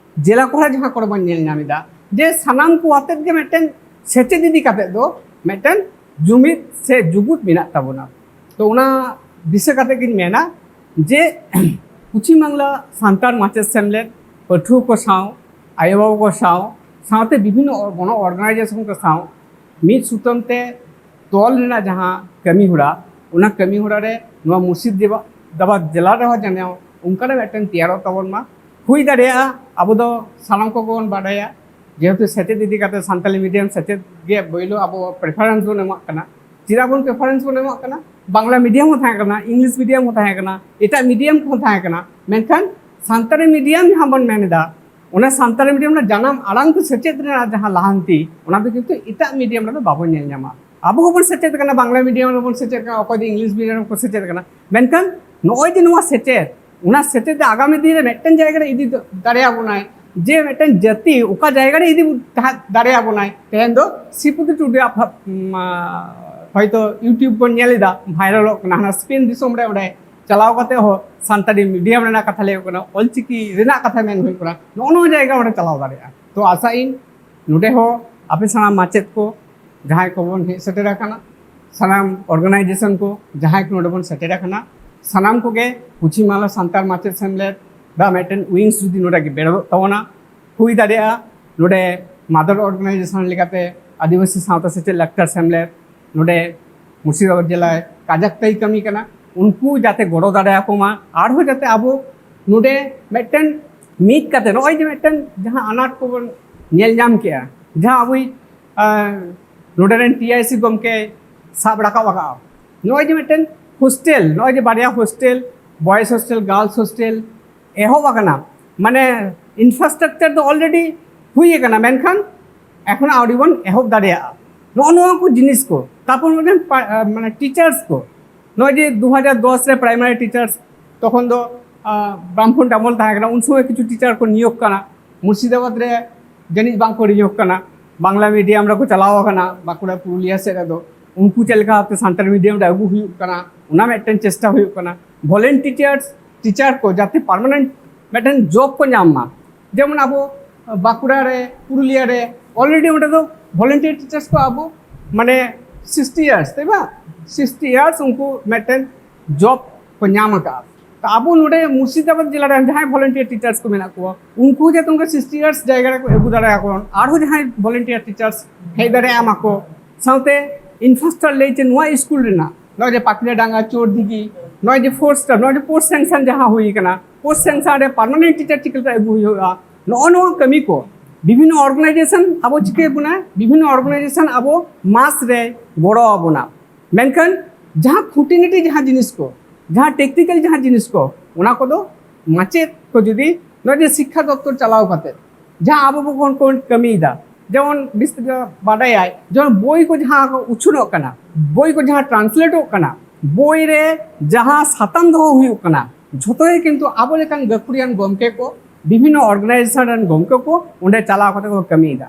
ᱡᱮᱞᱟ ᱠᱚᱨᱮ ᱡᱟᱦᱟᱸ ᱠᱚᱨᱮ ᱵᱚᱱ ᱧᱮᱞ ᱧᱟᱢ ᱮᱫᱟ, ᱡᱮ ᱥᱟᱱᱟᱢ ᱠᱚ ᱟᱛᱮᱫ ᱜᱮ ᱢᱤᱫᱴᱮᱱ ᱥᱮᱪᱮᱫ ᱤᱫᱤ ᱠᱟᱛᱮᱫ ᱫᱚ ᱢᱤᱫᱴᱮᱱ ᱡᱩᱢᱤᱫ ᱥᱮ ᱡᱩᱜᱩᱫ ᱢᱮᱱᱟᱜ ᱛᱟᱵᱚᱱᱟ᱾ ᱛᱚ ᱚᱱᱟ ᱫᱤᱥᱟᱹ ᱠᱟᱛᱮ ᱜᱤᱧ ᱢᱮᱱᱟ ᱡᱮ ᱯᱚᱪᱷᱤᱢ ᱵᱟᱝᱞᱟ ᱥᱟᱱᱛᱟᱲ ᱢᱟᱪᱮᱫ ᱥᱮᱢᱞᱮᱫ ᱯᱟᱹᱴᱷᱩᱣᱟᱹ ᱠᱚ ᱥᱟᱶ, ᱟᱭᱳᱼᱵᱟᱵᱟ ᱠᱚ ᱥᱟᱶ, ᱥᱟᱶᱛᱮ ᱵᱤᱵᱷᱤᱱᱱᱚ ᱜᱚᱱᱚ organization ᱠᱚ ᱥᱟᱶ ᱢᱤᱫ ᱥᱩᱛᱟᱹᱢ ᱛᱮ ᱛᱚᱞ ᱨᱮᱱᱟᱜ ᱡᱟᱦᱟᱸ ᱠᱟᱹᱢᱤ ᱦᱚᱨᱟ, ᱚᱱᱟ ᱠᱟᱹᱢᱤ ᱦᱚᱨᱟ ᱨᱮ ᱱᱚᱣᱟ ᱢᱩᱨᱥᱤᱫᱟᱵᱟᱫᱽ ᱡᱮᱞᱟ ᱨᱮᱦᱚᱸ ᱡᱮᱱᱚ ᱚᱱᱠᱟᱱᱟᱜ ᱢᱤᱫᱴᱮᱱ ᱛᱮᱭᱟᱨᱚᱜ ᱛᱟᱵᱚᱱ ᱢᱟ᱾ ᱦᱩᱭ ᱫᱟᱲᱮᱭᱟᱜᱼᱟ ᱟᱵᱚ ᱫᱚ ᱥᱟᱱᱟᱢ ᱠᱚᱜᱮ ᱵᱚᱱ ᱵᱟᱰᱟᱭᱟ, ᱡᱮᱦᱮᱛᱩ ᱥᱮᱪᱮᱫ ᱤᱫᱤ ᱠᱟᱛᱮ ᱥᱟᱱᱛᱟᱲᱤ medium ᱥᱮᱪᱮᱫ ᱜᱮ ᱯᱳᱭᱞᱳ ᱟᱵᱚ preference ᱵᱚᱱ ᱮᱢᱟᱜ ᱠᱟᱱᱟ᱾ ᱪᱮᱫᱟᱜ ᱵᱚᱱ preference ᱵᱚᱱ ᱮᱢᱟᱜ ᱠᱟᱱᱟ? ᱵᱟᱝᱞᱟ medium ᱦᱚᱸ ᱛᱟᱦᱮᱸ ᱠᱟᱱᱟ, English medium ᱦᱚᱸ ᱛᱟᱦᱮᱸ ᱠᱟᱱᱟ, ᱮᱴᱟᱜ medium ᱠᱚᱦᱚᱸ ᱛᱟᱦᱮᱸ ᱠᱟᱱᱟ, ᱢᱮᱱᱠᱷᱟᱱ ᱥᱟᱱᱛᱟᱲᱤ medium ᱡᱟᱦᱟᱸ ᱵᱚᱱ ᱢᱮᱱ ᱮᱫᱟ, ᱚᱱᱟ ᱥᱟᱱᱛᱟᱲᱤ medium ᱨᱮᱱᱟᱜ ᱡᱟᱱᱟᱢ ᱟᱲᱟᱝ ᱛᱮ ᱥᱮᱪᱮᱫ ᱨᱮᱱᱟᱜ ᱡᱟᱦᱟᱸ ᱞᱟᱦᱟᱱᱛᱤ, ᱚᱱᱟ ᱫᱚ ᱠᱤᱱᱛᱩ ᱮᱴᱟᱜ medium ᱨᱮᱫᱚ ᱵᱟᱵᱚᱱ ᱧᱮᱞ ᱧᱟᱢᱟ᱾ ᱟᱵᱚ ᱦᱚᱸᱵᱚᱱ ᱥᱮᱪᱮᱫ ᱠᱟᱱᱟ, ᱵᱟᱝᱞᱟ medium ᱨᱮᱵᱚᱱ ᱥᱮᱪᱮᱫ ᱠᱟᱱᱟ, ᱚᱠᱚᱭ ᱫᱚ English medium ᱨᱮᱠᱚ ᱥᱮᱪᱮᱫ ᱠᱟᱱᱟ, ᱢᱮᱱᱠᱷᱟᱱ ᱱᱚᱜᱼᱚᱭ ᱡᱮ ᱱᱚᱣᱟ ᱥᱮᱪᱮᱫ, ᱚᱱᱟ ᱥᱮᱪᱮᱫ ᱫᱚ ᱟᱜᱟᱢᱤ ᱫᱤᱱ ᱨᱮ ᱢᱤᱫᱴᱮᱱ ᱡᱟᱭᱜᱟ ᱨᱮ ᱤᱫᱤ ᱫᱟᱲᱮᱭᱟᱵᱚᱱᱟᱭ, ᱡᱮ ᱢᱤᱫᱴᱮᱱ ᱡᱟᱹᱛᱤ ᱚᱠᱟ ᱡᱟᱭᱜᱟ ᱨᱮ ᱤᱫᱤ ᱛᱟᱦᱮᱸ ᱫᱟᱲᱮᱭᱟᱵᱚᱱᱟᱭ᱾ ᱛᱮᱦᱮᱧ ᱫᱚ ᱥᱨᱤᱯᱚᱛᱤ ᱴᱩᱰᱩᱣᱟᱜ ᱯᱷᱟ-, ᱢᱟ, ᱦᱚᱭᱛᱳ YouTube ᱵᱚᱱ ᱧᱮᱞ ᱮᱫᱟ, viralᱚᱜ ᱠᱟᱱᱟ, ᱦᱟᱱᱟ ᱥᱯᱮᱱ ᱫᱤᱥᱚᱢ ᱨᱮ ᱚᱸᱰᱮ ᱪᱟᱞᱟᱣ ᱠᱟᱛᱮ ᱦᱚᱸ ᱥᱟᱱᱛᱟᱲᱤ medium ᱨᱮᱱᱟᱜ ᱠᱟᱛᱷᱟ ᱞᱟᱹᱭ ᱦᱩᱭᱩᱜ ᱠᱟᱱᱟ, ᱚᱞᱪᱤᱠᱤ ᱨᱮᱱᱟᱜ ᱠᱟᱛᱷᱟ ᱢᱮᱱ ᱦᱩᱭᱩᱜ ᱠᱟᱱᱟ, ᱱᱚᱜᱼᱚ ᱱᱚᱣᱟ ᱡᱟᱭᱜᱟ ᱚᱸᱰᱮ ᱪᱟᱞᱟᱣ ᱫᱟᱲᱮᱭᱟᱜᱼᱟ᱾ ᱛᱚ ᱟᱥᱟᱭᱟᱹᱧ ᱱᱚᱰᱮ ᱦᱚᱸ ᱟᱯᱮ ᱥᱟᱱᱟᱢ ᱢᱟᱪᱮᱫ ᱠᱚ, ᱡᱟᱦᱟᱸᱭ ᱠᱚᱵᱚᱱ ᱦᱮᱡ ᱥᱮᱴᱮᱨ ᱟᱠᱟᱱᱟ, ᱥᱟᱱᱟᱢ organization ᱠᱚ, ᱡᱟᱦᱟᱸᱭ ᱠᱚ ᱱᱚᱰᱮ ᱵᱚᱱ ᱥᱮᱴᱮᱨ ᱟᱠᱟᱱᱟ, ᱥᱟᱱᱟᱢ ᱠᱚᱜᱮ ᱯᱚᱪᱷᱤᱢ ᱵᱟᱝᱞᱟ ᱥᱟᱱᱛᱟᱲ ᱢᱟᱪᱮᱫ ᱥᱮᱢᱞᱮᱫ ᱵᱟ ᱢᱤᱫᱴᱮᱱ ᱣᱤᱝᱥ ᱡᱩᱫᱤ ᱱᱚᱰᱮ ᱜᱮ ᱵᱮᱨᱮᱫᱚᱜ ᱛᱟᱵᱚᱱᱟ, ᱦᱩᱭ ᱫᱟᱲᱮᱭᱟᱜᱼᱟ ᱱᱚᱰᱮ ᱢᱟᱫᱟᱨ ᱚᱨᱜᱟᱱᱟᱭᱡᱮᱥᱚᱱ ᱞᱮᱠᱟᱛᱮ ᱟᱹᱫᱤᱵᱟᱹᱥᱤ ᱥᱟᱶᱛᱟ ᱥᱮᱪᱮᱫ ᱞᱟᱠᱪᱟᱨ ᱥᱮᱢᱞᱮᱫ ᱱᱚᱰᱮ ᱢᱩᱨᱥᱤᱫᱟᱵᱟᱫᱽ ᱡᱮᱞᱟᱭ ᱠᱟᱡᱟᱠ ᱛᱮᱭ ᱠᱟᱹᱢᱤ ᱠᱟᱱᱟ, ᱩᱱᱠᱩ ᱡᱟᱛᱮ ᱜᱚᱲᱚ ᱫᱟᱲᱮᱭᱟᱠᱚ ᱢᱟ, ᱟᱨᱦᱚᱸ ᱡᱟᱛᱮ ᱟᱵᱚ ᱱᱚᱰᱮ ᱢᱤᱫᱴᱮᱱ ᱢᱤᱫ ᱠᱟᱛᱮ ᱱᱚᱜᱼᱚᱭ ᱡᱮ ᱢᱤᱫᱴᱮᱱ ᱡᱟᱦᱟᱸ ᱟᱱᱟᱴ ᱠᱚᱵᱚᱱ ᱧᱮᱞ ᱧᱟᱢ ᱠᱮᱜᱼᱟ, ᱡᱟᱦᱟᱸ ᱟᱵᱚᱭᱤᱡ ᱟᱨ ᱱᱚᱰᱮ ᱨᱮᱱ ᱴᱤ ᱟᱭ ᱥᱤ ᱜᱚᱢᱠᱮ ᱥᱟᱵ ᱨᱟᱠᱟᱵ ᱟᱠᱟᱫᱼᱟ᱾ ᱱᱚᱜᱼᱚᱭ ᱡᱮ ᱢᱤᱫᱴᱮᱱ ᱦᱳᱥᱴᱮᱞ, ᱱᱚᱜᱼᱚᱭ ᱡᱮ ᱵᱟᱨᱭᱟ hostel, boys hostel, girls hostel ᱮᱦᱚᱵ ᱟᱠᱟᱱᱟ, ᱢᱟᱱᱮ ᱤᱱᱯᱷᱨᱟᱥᱴᱨᱟᱠᱪᱟᱨ ᱫᱚ ᱚᱞᱨᱮᱰᱤ ᱦᱩᱭ ᱟᱠᱟᱱᱟ, ᱢᱮᱱᱠᱷᱟᱱ ᱮᱠᱷᱚᱱ ᱟᱹᱣᱨᱤ ᱵᱚᱱ ᱮᱦᱚᱵ ᱫᱟᱲᱮᱭᱟᱜᱼᱟ᱾ ᱱᱚᱜᱼᱚ ᱱᱚᱣᱟ ᱠᱚ ᱡᱤᱱᱤᱥ ᱠᱚ, ᱛᱟᱨᱯᱚᱨ ᱢᱤᱫᱴᱮᱱ ᱯᱟ-, ᱢᱟᱱᱮ ᱴᱤᱪᱟᱨᱥ ᱠᱚ, ᱱᱚᱜᱼᱚᱭ ᱡᱮ ᱫᱩ ᱦᱟᱡᱟᱨ ᱫᱚᱥ ᱨᱮ ᱯᱨᱟᱭᱢᱟᱨᱤ ᱴᱤᱪᱟᱨᱥ, ᱛᱚᱠᱷᱚᱱ ᱫᱚ ᱵᱟᱢᱯᱷᱨᱚᱱᱴ ᱟᱢᱚᱞ ᱛᱟᱦᱮᱸ ᱠᱟᱱᱟ, ᱩᱱ ᱥᱚᱢᱚᱭ ᱠᱤᱪᱷᱩ ᱴᱤᱪᱟᱨ ᱠᱚ ᱱᱤᱭᱳᱜᱽ ᱠᱟᱱᱟ, ᱢᱩᱨᱥᱤᱫᱟᱵᱟᱫᱽ ᱨᱮ ᱡᱟᱹᱱᱤᱡ ᱵᱟᱝ ᱠᱚ ᱱᱤᱭᱳᱜᱽ ᱠᱟᱱᱟ, ᱵᱟᱝᱞᱟ ᱢᱤᱰᱤᱭᱟᱢ ᱨᱮᱠᱚ ᱪᱟᱞᱟᱣ ᱟᱠᱟᱱᱟ ᱵᱟᱸᱠᱩᱲᱟ ᱯᱩᱨᱩᱞᱤᱭᱟᱹ ᱥᱮᱫ ᱨᱮᱫᱚ, ᱩᱱᱠᱩ ᱪᱮᱫ ᱞᱮᱠᱟ ᱵᱷᱟᱵᱛᱮ ᱥᱟᱱᱛᱟᱲᱤ ᱢᱤᱰᱤᱭᱟᱢ ᱨᱮ ᱟᱹᱜᱩ ᱦᱩᱭᱩᱜ ᱠᱟᱱᱟ, ᱚᱱᱟ ᱢᱤᱫᱴᱮᱱ ᱪᱮᱥᱴᱟ ᱦᱩᱭᱩᱜ ᱠᱟᱱᱟ᱾ ᱵᱷᱚᱞᱮᱱᱴᱤᱭᱟᱨᱥ ᱴᱤᱪᱟᱨ ᱠᱚ ᱡᱟᱛᱮ ᱯᱟᱨᱢᱟᱱᱮᱱᱴ ᱢᱤᱫᱴᱮᱱ ᱡᱚᱵ ᱠᱚ ᱧᱟᱢ ᱢᱟ, ᱡᱮᱢᱚᱱ ᱟᱵᱚ ᱵᱟᱸᱠᱩᱲᱟ ᱨᱮ, ᱯᱩᱨᱩᱞᱤᱭᱟᱹ ᱨᱮ ᱚᱞᱨᱮᱰᱤ ᱚᱸᱰᱮ ᱫᱚ ᱵᱷᱚᱞᱮᱱᱴᱤᱭᱟᱨ ᱴᱤᱪᱟᱨᱥ ᱠᱚ ᱟᱵᱚ ᱢᱟᱱᱮ ᱥᱤᱠᱥᱴᱤ ᱤᱭᱟᱨᱥ ᱛᱟᱭ ᱵᱟ, ᱥᱤᱠᱥᱴᱤ ᱤᱭᱟᱨᱥ ᱩᱱᱠᱩ ᱢᱤᱫᱴᱮᱱ ᱡᱚᱵ ᱠᱚ ᱧᱟᱢ ᱟᱠᱟᱫᱼᱟ᱾ ᱛᱚ ᱟᱵᱚ ᱱᱚᱰᱮ ᱢᱩᱨᱥᱤᱫᱟᱵᱟᱫᱽ ᱡᱮᱞᱟ ᱨᱮᱱ ᱡᱟᱦᱟᱸᱭ ᱵᱷᱚᱞᱮᱱᱴᱤᱭᱟᱨ ᱴᱤᱪᱟᱨᱥ ᱠᱚ ᱢᱮᱱᱟᱜ ᱠᱚᱣᱟ, ᱩᱱᱠᱩ ᱡᱟᱛᱮ ᱚᱱᱠᱟ ᱥᱤᱠᱥᱴᱤ ᱤᱭᱟᱨᱥ ᱡᱟᱭᱜᱟ ᱨᱮᱠᱚ ᱟᱹᱜᱩ ᱫᱟᱲᱮᱭᱟᱠᱚ, ᱟᱨᱦᱚᱸ ᱡᱟᱦᱟᱸᱭ ᱵᱷᱚᱞᱮᱱᱴᱤᱭᱟᱨ ᱴᱤᱪᱟᱨᱥ ᱦᱮᱡ ᱫᱟᱲᱮᱭᱟᱜ ᱢᱟᱠᱚ᱾ ᱥᱟᱶᱛᱮ ᱤᱱᱯᱷᱨᱟᱥᱴᱨᱟᱠᱪᱟᱨ ᱞᱟᱹᱭ ᱪᱮ ᱱᱚᱣᱟ ᱥᱠᱩᱞ ᱨᱮᱱᱟᱜ ᱱᱚᱜᱼᱚᱭ ᱡᱮ ᱯᱟᱠᱲᱮᱰᱟᱸᱜᱟ, ᱪᱳᱨᱫᱤᱜᱷᱤ, ᱱᱚᱜᱼᱚᱭ ᱡᱮ ᱯᱷᱳᱨ ᱥᱴᱟᱨ, ᱱᱚᱜᱼᱚᱭ ᱡᱮ ᱯᱳᱥᱴ ᱥᱮᱝᱥᱚᱱ ᱡᱟᱦᱟᱸ ᱦᱩᱭ ᱠᱟᱱᱟ, ᱯᱳᱥᱴ ᱥᱮᱝᱥᱚᱱ ᱨᱮ ᱯᱟᱨᱢᱟᱱᱮᱱᱴ ᱴᱤᱪᱟᱨ ᱪᱤᱠᱟᱹ ᱞᱮᱠᱟ ᱟᱹᱜᱩ ᱦᱩᱭᱩᱜᱼᱟ, ᱱᱚᱜᱼᱚ ᱱᱚᱣᱟ ᱠᱟᱹᱢᱤ ᱠᱚ ᱵᱤᱵᱷᱤᱱᱱᱚ ᱚᱨᱜᱟᱱᱟᱭᱡᱮᱥᱚᱱ ᱟᱵᱚ ᱪᱤᱠᱟᱹ ᱵᱚᱱᱟ, ᱵᱤᱵᱷᱤᱱᱱᱚ ᱚᱨᱜᱟᱱᱟᱭᱡᱮᱥᱚᱱ ᱟᱵᱚ ᱢᱟᱥ ᱨᱮ ᱜᱚᱲᱚ ᱟᱵᱚᱱᱟ᱾ ᱢᱮᱱᱠᱷᱟᱱ ᱡᱟᱦᱟᱸ ᱠᱷᱩᱸᱴᱤᱱᱟᱹᱴᱤ ᱡᱟᱦᱟᱸ ᱡᱤᱱᱤᱥ ᱠᱚ, ᱡᱟᱦᱟᱸ ᱴᱮᱠᱱᱤᱠᱮᱞ ᱡᱟᱦᱟᱸ ᱡᱤᱱᱤᱥ ᱠᱚ, ᱚᱱᱟ ᱠᱚᱫᱚ ᱢᱟᱪᱮᱫ ᱠᱚ ᱡᱩᱫᱤ ᱱᱚᱜᱼᱚᱭ ᱡᱮ ᱥᱤᱠᱠᱷᱟ ᱫᱚᱯᱛᱚᱨ ᱪᱟᱞᱟᱣ ᱠᱟᱛᱮ ᱡᱟᱦᱟᱸ ᱟᱵᱚ ᱵᱚᱱ ᱠᱚ ᱠᱟᱹᱢᱤᱭᱮᱫᱟ, ᱡᱮᱢᱚᱱ ᱵᱤᱥᱛᱟᱨᱤᱛ ᱵᱟᱰᱟᱭᱟᱭ, ᱡᱮᱢᱚᱱ ᱵᱳᱭ ᱠᱚ ᱡᱟᱦᱟᱸ ᱠᱚ ᱩᱪᱷᱩᱱᱚᱜ ᱠᱟᱱᱟ, ᱵᱳᱭ ᱠᱚ ᱡᱟᱦᱟᱸ ᱴᱨᱟᱱᱥᱞᱮᱴᱚᱜ ᱠᱟᱱᱟ, ᱵᱳᱭ ᱨᱮ ᱡᱟᱦᱟᱸ ᱥᱟᱛᱟᱢ ᱫᱚᱦᱚ ᱦᱩᱭᱩᱜ ᱠᱟᱱᱟ, ᱡᱷᱚᱛᱚ ᱜᱮ ᱠᱤᱱᱛᱩ ᱟᱵᱚ ᱞᱮᱠᱟᱱ ᱜᱟᱹᱠᱷᱩᱲᱤᱭᱟᱱ ᱜᱚᱢᱠᱮ ᱠᱚ, ᱵᱤᱵᱷᱤᱱᱱᱚ ᱚᱨᱜᱟᱱᱟᱭᱡᱮᱥᱚᱱ ᱨᱮᱱ ᱜᱚᱢᱠᱮ ᱠᱚ ᱚᱸᱰᱮ ᱪᱟᱞᱟᱣ ᱠᱟᱛᱮ ᱠᱚ ᱠᱟᱹᱢᱤᱭᱮᱫᱟ᱾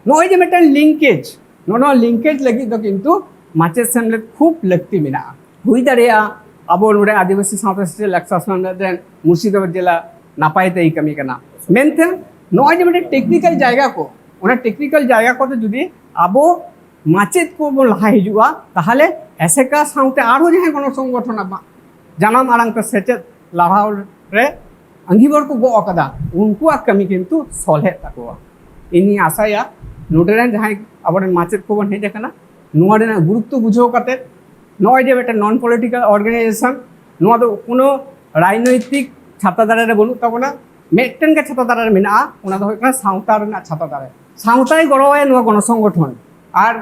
ᱱᱚᱜᱼᱚᱭ ᱡᱮ ᱢᱤᱫᱴᱟᱝ ᱞᱤᱝᱠᱮᱡᱽ, ᱱᱚᱜᱼᱚ ᱱᱚᱣᱟ ᱞᱤᱝᱠᱮᱡᱽ ᱞᱟᱹᱜᱤᱫ ᱫᱚ ᱠᱤᱱᱛᱩ ᱢᱟᱪᱮᱫ ᱥᱮᱢᱞᱮᱫ ᱠᱷᱩᱵ ᱞᱟᱹᱠᱛᱤ ᱢᱮᱱᱟᱜᱼᱟ᱾ ᱦᱩᱭ ᱫᱟᱲᱮᱭᱟᱜᱼᱟ ᱟᱵᱚ ᱱᱚᱰᱮ ᱟᱹᱫᱤᱵᱟᱹᱥᱤ ᱥᱟᱶᱛᱟ ᱥᱮᱪᱮᱫ ᱞᱟᱠᱪᱟᱨ ᱥᱮᱢᱞᱮᱫ ᱨᱮᱱ ᱢᱩᱨᱥᱤᱫᱟᱵᱟᱫᱽ ᱡᱮᱞᱟ ᱱᱟᱯᱟᱭ ᱛᱮᱭ ᱠᱟᱹᱢᱤ ᱠᱟᱱᱟ, ᱢᱮᱱᱛᱮ ᱱᱚᱜᱼᱚᱭ ᱡᱮ ᱢᱤᱫᱴᱮᱱ ᱴᱮᱠᱱᱤᱠᱮᱞ ᱡᱟᱭᱜᱟ ᱠᱚ, ᱚᱱᱟ ᱴᱮᱠᱱᱤᱠᱮᱞ ᱡᱟᱭᱜᱟ ᱠᱚᱛᱮ ᱡᱩᱫᱤ ᱟᱵᱚ ᱢᱟᱪᱮᱫ ᱠᱚᱵᱚᱱ ᱞᱟᱦᱟ ᱦᱤᱡᱩᱜᱼᱟ, ᱛᱟᱦᱚᱞᱮ ᱮᱥᱮᱠᱟ ᱥᱟᱶᱛᱮ ᱟᱨᱦᱚᱸ ᱡᱟᱦᱟᱸᱭ ᱜᱚᱱᱚ ᱥᱚᱝᱜᱚᱴᱷᱚᱱ ᱟᱵᱚᱣᱟᱜ ᱡᱟᱱᱟᱢ ᱟᱲᱟᱝ ᱛᱮ ᱥᱮᱪᱮᱫ ᱞᱟᱲᱦᱟᱣ ᱨᱮ ᱟᱸᱜᱤᱵᱷᱟᱨ ᱠᱚ ᱜᱚᱜ ᱟᱠᱟᱫᱟ, ᱩᱱᱠᱩᱣᱟᱜ ᱠᱟᱹᱢᱤ ᱠᱤᱱᱛᱩ ᱥᱚᱞᱦᱮᱜ ᱛᱟᱠᱚᱣᱟ᱾ ᱤᱧᱤᱧ ᱟᱥᱟᱭᱟ ᱱᱚᱰᱮ ᱨᱮᱱ ᱡᱟᱦᱟᱸᱭ ᱟᱵᱚᱨᱮᱱ ᱢᱟᱪᱮᱫ ᱠᱚᱵᱚᱱ ᱦᱮᱡ ᱟᱠᱟᱱᱟ, ᱱᱚᱣᱟ ᱨᱮᱱᱟᱜ ᱜᱩᱨᱩᱛᱛᱚ ᱵᱩᱡᱷᱟᱹᱣ ᱠᱟᱛᱮ ᱱᱚᱜᱼᱚᱭ ᱡᱮ ᱢᱤᱫᱴᱮᱱ non political organization, ᱱᱚᱣᱟ ᱫᱚ ᱠᱳᱱᱳ ᱨᱟᱡᱽᱱᱳᱭᱛᱤᱠ ᱪᱷᱟᱛᱟ ᱫᱟᱨᱮ ᱨᱮ ᱵᱟᱹᱱᱩᱜ ᱛᱟᱵᱚᱱᱟ, ᱢᱤᱫᱴᱮᱱ ᱜᱮ ᱪᱷᱟᱛᱟ ᱫᱟᱨᱮ ᱨᱮ ᱢᱮᱱᱟᱜᱼᱟ, ᱚᱱᱟ ᱫᱚ ᱦᱩᱭᱩᱜ ᱠᱟᱱᱟ ᱥᱟᱶᱛᱟ ᱨᱮᱱᱟᱜ ᱪᱷᱟᱛᱟ ᱫᱟᱨᱮ᱾ ᱥᱟᱶᱛᱟᱭ ᱜᱚᱲᱚᱣᱟᱭᱟ ᱱᱚᱣᱟ ᱜᱚᱱᱚ ᱥᱚᱝᱜᱚᱴᱷᱚᱱ, ᱟᱨ